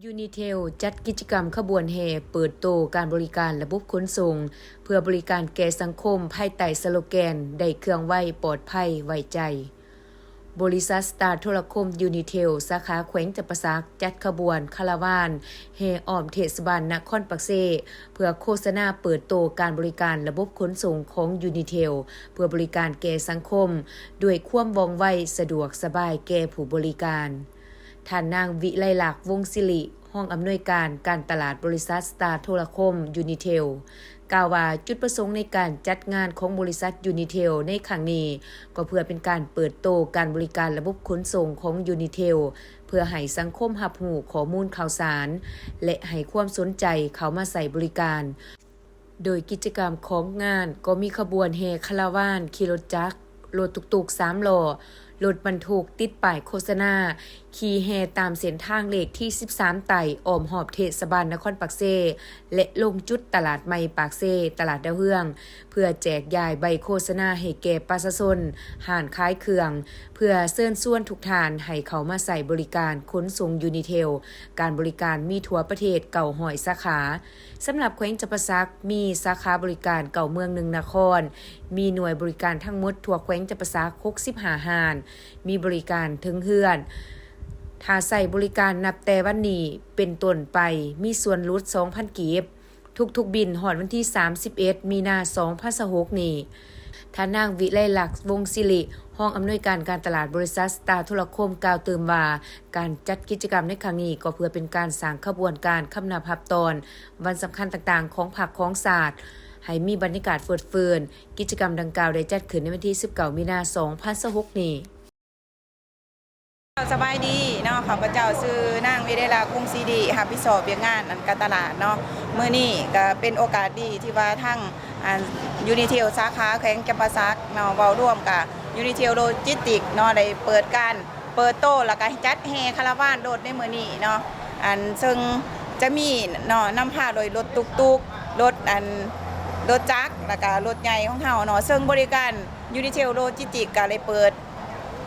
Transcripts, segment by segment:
ຢູນິເທວ ຈັດກິດຈະກຳຂະບວນແຫ່ເປີດໂຕການບໍລິການລະບົບຂົນສົ່ງ ເພື່ອບໍລິການແກ່ສັງຄົມ ພາຍໃຕ້ສະໂລແກນ ໄດ້ເຄື່ອງໄວ, ປອດໄພ, ໄວ້ໃຈ. ບໍລິສັດສະຕາໂທລະຄົມ ຢູນິເທວ ສາຂາແຂວງຈຳປາສັກ ຈັດຂະບວນຄາລາວານແຫ່ອ້ອມເທດສະບານນະຄອນປາກເຊ ເພື່ອໂຄສະນາເປີດໂຕການບໍລິການລະບົບຂົນສົ່ງຂອງຢູນິເທວ ເພື່ອບໍລິການແກ່ສັງຄົມ ດ້ວຍຄວາມວ່ອງໄວ, ສະດວກສະບາຍແກ່ຜູ້ບໍລິການ. ທ່ານນາງ ວິໄລລັກ ວົງສິລິ ຮອງອຳນວຍການການຕະຫຼາດບໍລິສັດສະຕາໂທລະຄົມ ຢູນິເທວ ກ່າວວ່າ ຈຸດປະສົງໃນການຈັດງານຂອງບໍລິສັດຢູນິເທວໃນຄັ້ງນີ້ ກໍເພື່ອເປັນການເປີດໂຕການບໍລິການລະບົບຂົນສົ່ງຂອງຢູນິເທວ ເພື່ອໃຫ້ສັງຄົມຮັບຮູ້ຂໍ້ມູນຂ່າວສານ ແລະ ໃຫ້ຄວາມສົນໃຈເຂົ້າມາໃຊ້ບໍລິການ. ໂດຍກິດຈະກຳຂອງງານກໍມີຂະບວນແຫ່ຄາລາວານ, ຂີ່ລົດຈັກ, ລົດຕຸກໆສາມລໍ້, ລົດບັນທຸກຕິດປ້າຍໂຄສະນາ, ຂີ່ແຫ່ຕາມເສັ້ນທາງເລກທີສິບສາມໃຕ້ ອ້ອມຮອບເທດສະບານນະຄອນປາກເຊ ແລະ ລົງຈຸດຕະຫຼາດໃໝ່ປາກເຊ, ຕະຫຼາດດາວເຮືອງ ເພື່ອແຈກຢາຍໃບໂຄສະນາໃຫ້ແກ່ປະຊາຊົນ, ຮ້ານຂາຍເຄື່ອງ, ເພື່ອເຊີນຊວນທຸກທ່ານໃຫ້ເຂົ້າມາໃຊ້ບໍລິການຂົນສົ່ງຢູນິເທວ. ການບໍລິການມີທົ່ວປະເທດເກົ້າຮ້ອຍສາຂາ. ສຳລັບແຂວງຈຳປາສັກ ມີສາຂາບໍລິການເກົ້າເມືອງ ໜຶ່ງນະຄອນ, ມີໜ່ວຍບໍລິການທັງໝົດທົ່ວແຂວງຈຳປາສັກຫົກສິບຫ້າຮ້ານ, ມີບໍລິການເຖິງເຮືອນ. ຖ້າໃຊ້ບໍລິການນັບແຕ່ວັນນີ້ເປັນຕົ້ນໄປ ມີສ່ວນຫຼຸດສອງພັນກີບ ທຸກໆບິນ ຮອດວັນທີສາມສິບເອັດ ມີນາ ສອງພັນຊາວຫົກນີ້. ທ່ານນາງ ວິໄລລັກ ວົງສິລິ ຮອງອຳນວຍການການຕະຫຼາດບໍລິສັດສະຕາໂທລະຄົມ ກ່າວຕື່ມວ່າ ການຈັດກິດຈະກຳໃນຄັ້ງນີ້ ກໍເພື່ອເປັນການສ້າງຂະບວນການຄຳນັບຮັບຕອນວັນສຳຄັນຕ່າງໆຂອງພັກຂອງຊາດ ໃຫ້ມີບັນຍາກາດເຟີດເຟີນ. ກິດຈະກຳດັ່ງກ່າວໄດ້ຈັດຂຶ້ນໃນວັນທີສິບເກົ້າ ມີນາ ສອງພັນຊາວຫົກນີ້. ສະບາຍດີເນາະ, ຂ້າພະເຈົ້າຊື່ນາງ ວິໄລລັກ ວົງສີລິ ຮັບຜິດຊອບວຽກງານອັນການຕະຫຼາດເນາະ. ມື້ນີ້ກະເປັນໂອກາດດີທີ່ວ່າທາງ ອັນ ຢູນິເທວ ສາຂາແຂວງຈຳປາສັກເນາະ ເວົ້າລວມກະຢູນິເທວ ໂລຈິສຕິກເນາະ ໄດ້ເປີດການ ເປີດໂຕ ແລ້ວກະຈັດແຫ່ຄາລາວານລົດໃນມື້ນີ້ເນາະ. ອັນ ເຊິ່ງຈະມີເນາະ ນຳພາໂດຍລົດຕຸກໆ, ລົດ ອັນ ລົດຈັກ ແລ້ວກະລົດໃຫຍ່ຂອງເຮົາເນາະ. ເຊິ່ງບໍລິການຢູນິເທວ ໂລຈິສຕິກ ກະໄດ້ເປີດ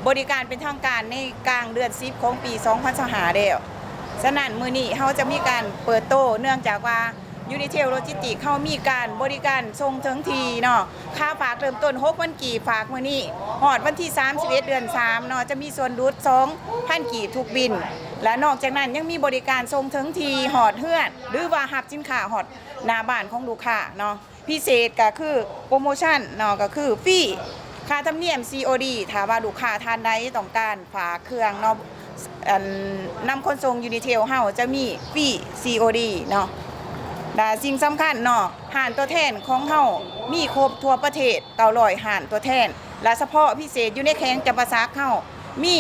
ບໍລິການເປັນທາງການໃນກາງເດືອນສິບຂອງປີສອງພັນຊາວຫ້າແລ້ວ. ສະນັ້ນ ມື້ນີ້ເຮົາຈະມີການເປີດໂຕ ເນື່ອງຈາກວ່າຢູນິເທວ ໂລຈິສຕິກ ເຮົາມີການບໍລິການສົ່ງເຖິງທີ່ເນາະ. ຄ່າຝາກເລີ່ມຕົ້ນຫົກພັນກີບ ຝາກມື້ນີ້ ຮອດວັນທີສາມສິບເອັດ ເດືອນສາມເນາະ ຈະມີສ່ວນຫຼຸດສອງພັນກີບທຸກບິນ ແລະ ນອກຈາກນັ້ນຍັງມີບໍລິການສົ່ງເຖິງທີ່ ຮອດເຮືອນ ຫຼືວ່າຮັບສິນຄ້າຮອດໜ້າບ້ານຂອງລູກຄ້າເນາະ. ພິເສດກະຄືໂປຣໂມຊັນເນາະ ກະຄືຟຣີຄ່າທຳນຽມ ຊີໂອດີ ຖ້າວ່າລູກຄ້າທ່ານໃດຕ້ອງການຝາກເຄື່ອງເນາະ ອັນ ນຳຂົນສົ່ງຢູນິເທວ ເຮົາຈະມີຟຣີ ຊີໂອດີ ເນາະ. ແລະ ສິ່ງສຳຄັນເນາະ ຮ້ານຕົວແທນຂອງເຮົາມີຄົບທົ່ວປະເທດເກົ້າຮ້ອຍຮ້ານຕົວແທນ ແລະ ສະເພາະພິເສດຢູ່ໃນແຂວງຈຳປາສັກເຮົາມີ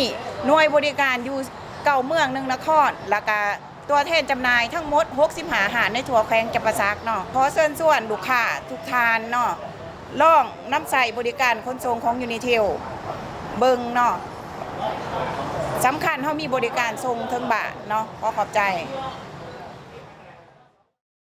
ໜ່ວຍບໍລິການຢູ່ເກົ້າເມືອງ ໜຶ່ງນະຄອນ ແລ້ວກະ ຕົວແທນຈຳໜ່າຍທັງໝົດຫົກສິບຫ້າຮ້ານໃນທົ່ວແຂວງຈຳປາສັກເນາະ. ຂໍເຊີນຊວນລູກຄ້າທຸກທ່ານເນາະ ລອງນຳໃຊ້ບໍລິການຂົນສົ່ງຂອງຢູນິເທວເບິ່ງເນາະ. ສຳຄັນເຮົາມີບໍລິການສົ່ງເຖິງບ້ານເນາະ. ຂໍຂອບໃຈ.